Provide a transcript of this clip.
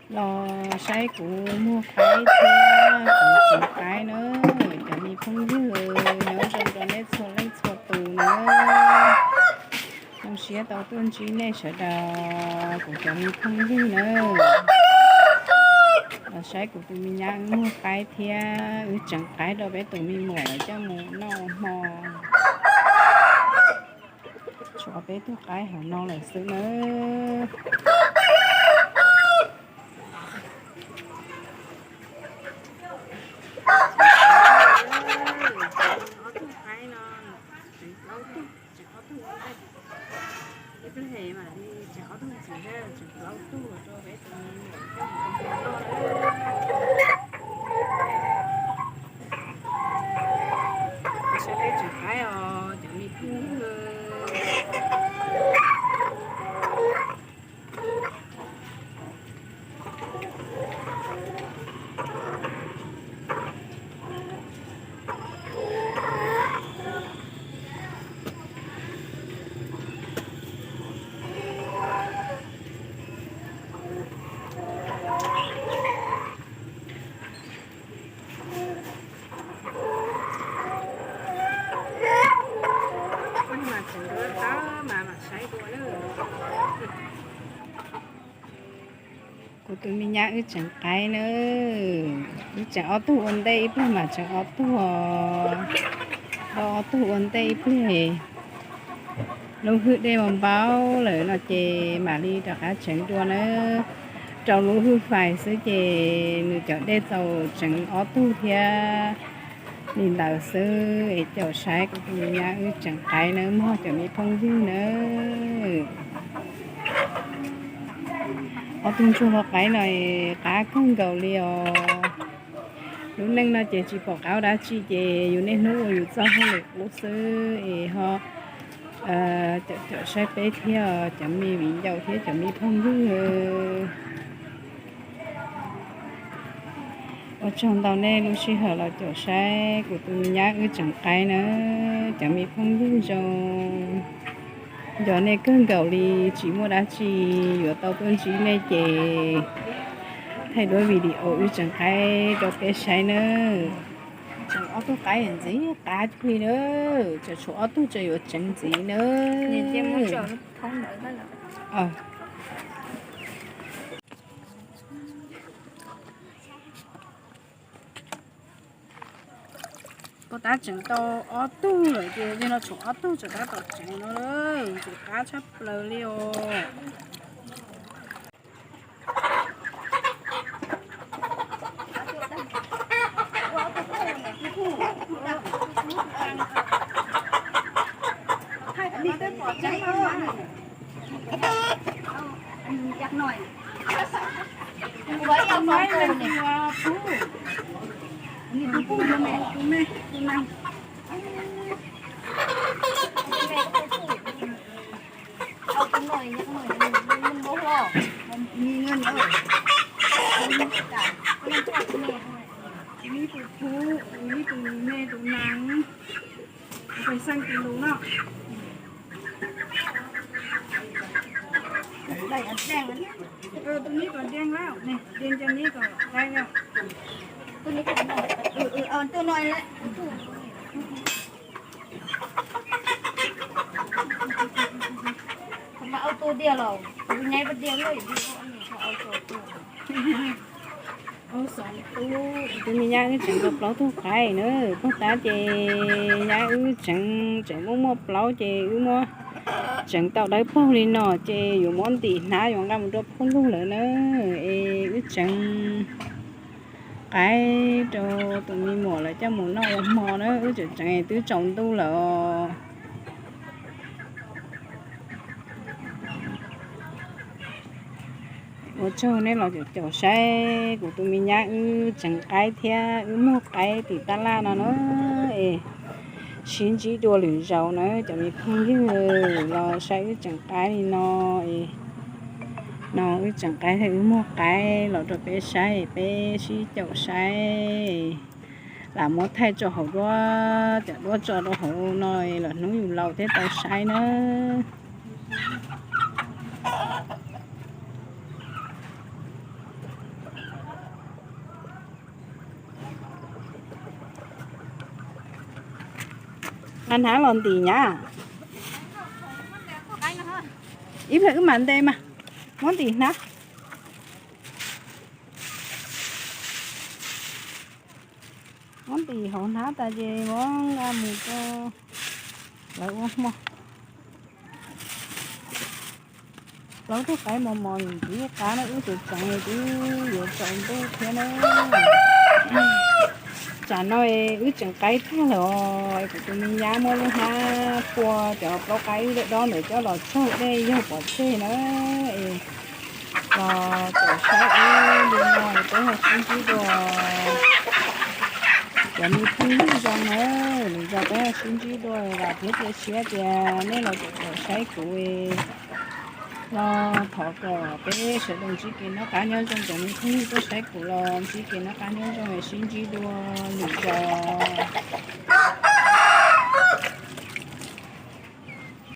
Los saib kuv muag qaib thiab kuv tseev qaib na, cov me phooj ywg, nyob zoo rau nej txhua leej txhua tus na. Zoo siab tau tuaj ntsib nej sawv daws kuv cov me phooj ywg na. Los saib kuv tus me nyab wb muag qaib thiab wb tseev qaib rau peb tus me muam lawv coj mus noj ua hmo. Tshuav peb tug qaib hauv no lawm xwb na. Ob tug qaib no, tseev plaub tug, tseev ob tug ua ntej, ib pliag mam li tseev ob tug ntxiv, tseev plaub tug rau peb tus me nyuam coj mus noj. Saib peb tseev qaib os cov me phooj ywg. Mas tseem dua tau mas mam saib dua na. Kuv tus me nyab wb tseev qaib na, wb tseev ob tug ua ntej, ib pliag mam tseev ob tug, do ob tug ua ntej ib pliag. Lub hwj dej npau npau lawm no ces mam li rov qab tseev dua na. Rau lub hwj fais xwb ces nws cov dej txaus tseev ob tug thiab. Li ntawd xwb es caum saib kuv tus me nyab wb tseev qaib nawb mog cov me phooj ywg nawb. Ob tug ntsuag hlua qaib no es qab kawg nkaus li os. Lub neej no ces tsis pom qab dab tsi ces yus niaj hnub ua yus txoj hauj lwm qub xwb es ho caum caum saib peb thiab cov me viv ncaus thiab cov me phooj ywg. Ua tsaug ntau nej lub sij hawm los caum saib kuv tus me nyab wb tseev qaib na, cov me phooj ywg zoo. Nco nej kawg nkaus li, tsis muaj dab tsi yuav tau tuaj ntsib nej ces thaij duab video wb tseev qaib rau peb saib nawb. Tseem ob tug qaib ntxiv qab cug li na, tseem tshuav ob tug tseem yuav tseev ntxiv nawb. Puag ta tseem tau ob tug lawm ces yog no tshuav ob tug tseem tab tom tseev no lawm, ntxim qab tshaj plaws li os. Tus me tus phub, tus me tus me tus nees, tus pej xeem tus lus no. Tus neb kom deej lawm, deej cov neb kom dai lawm. Tus no lawm. Mas au tus diav los, tus nyaib pas diav lawm, tus me nyab wb tseev tau plaub tug qaib na, puag ta ces nyab wb tseev tseem muaj muaj plaub ces wb muab tseev tau dawb paug li no ces yuav muab ntim hnab yuav nqa mus rau phooj lug lawm na. Es wb tseev qaib rau tus me muam lawv coj mus noj ua hmo na, wb tseem tseev twb tsaus ntuj lawm os. Ua tsaug nej los caum caum saib kuv tus me nyab wb tseev qaib thiab wb muag qaib tim tab laj no na. Es sib ntsib dua lwm zaus na cov me phooj ywg, los saib wb tseev qaib li no. No wb tseev qaib thiab wb muag qaib los rau peb saib, peb sib caum saib. Lam muab thaij tso hauv duab, cov duab tso rau hauv no lwm hnub yus laus thiaj tau saib na. Hnav los ntim nyab. Ib pliag wb mam nte mas. Muab ntim hnav. Muab ntim hauv hnav tas ces muab nqa mus rau lawv ua hmo. Plaub tug qaib mos mos ntxiv qab na, wb tseem tseev twb yuav tsaus ntuj thiab na. Tsam no wb tseem qaib tag lawm os, kuv tus me nyab muab lub hnab phua cov plaub qaib wb dob ntawd coj los tsaug dej yog pov tseg na. Es los caum saib wb li no peb ho sib ntsib dua. Cov me phooj ywg zoo na, lwm zaus peb ho sib ntsib dua, vam thiab cia siab tias nej los caum saib kuv los thov kom peb sawv daws ntsib kev noj qab nyob zoo, cov me phooj ywg tuaj saib kuv los ntsib kev noj qab nyob zoo, sib ntsib dua lwm zaus.